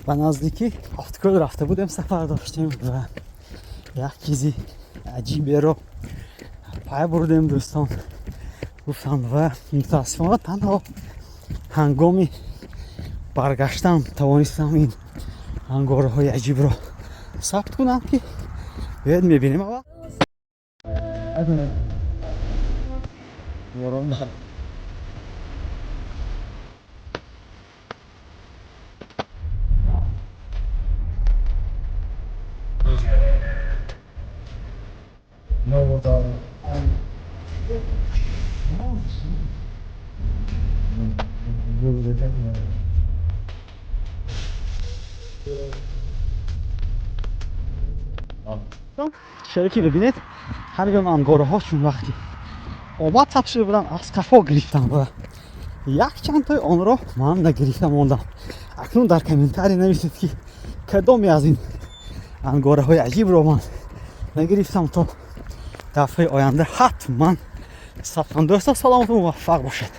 Ба наздикӣ Ҳафткӯл рафта будем, сафар доштем ва як чизи аҷиберо пай бурдем, дӯстон гуфтанд, ва мутаассифона танҳо ҳангоми баргаштан тавонистам ин ангораҳои аҷибро сабт кунам, ки биёед, мебинем аввал. Чизе ки мебинед, ҳамин ангораҳо чун вақти омад сабт шуда буданд, аз қафо гирифтам ва якчандтои онро ман нагирифта мондам. Акнун дар комментарий нависед, ки кадоме аз ин ангораҳои аҷибро ман нагирифтам, то дафъаи оянда ҳатман сабт кунам. Дӯстон, саломату муваффақ бошед.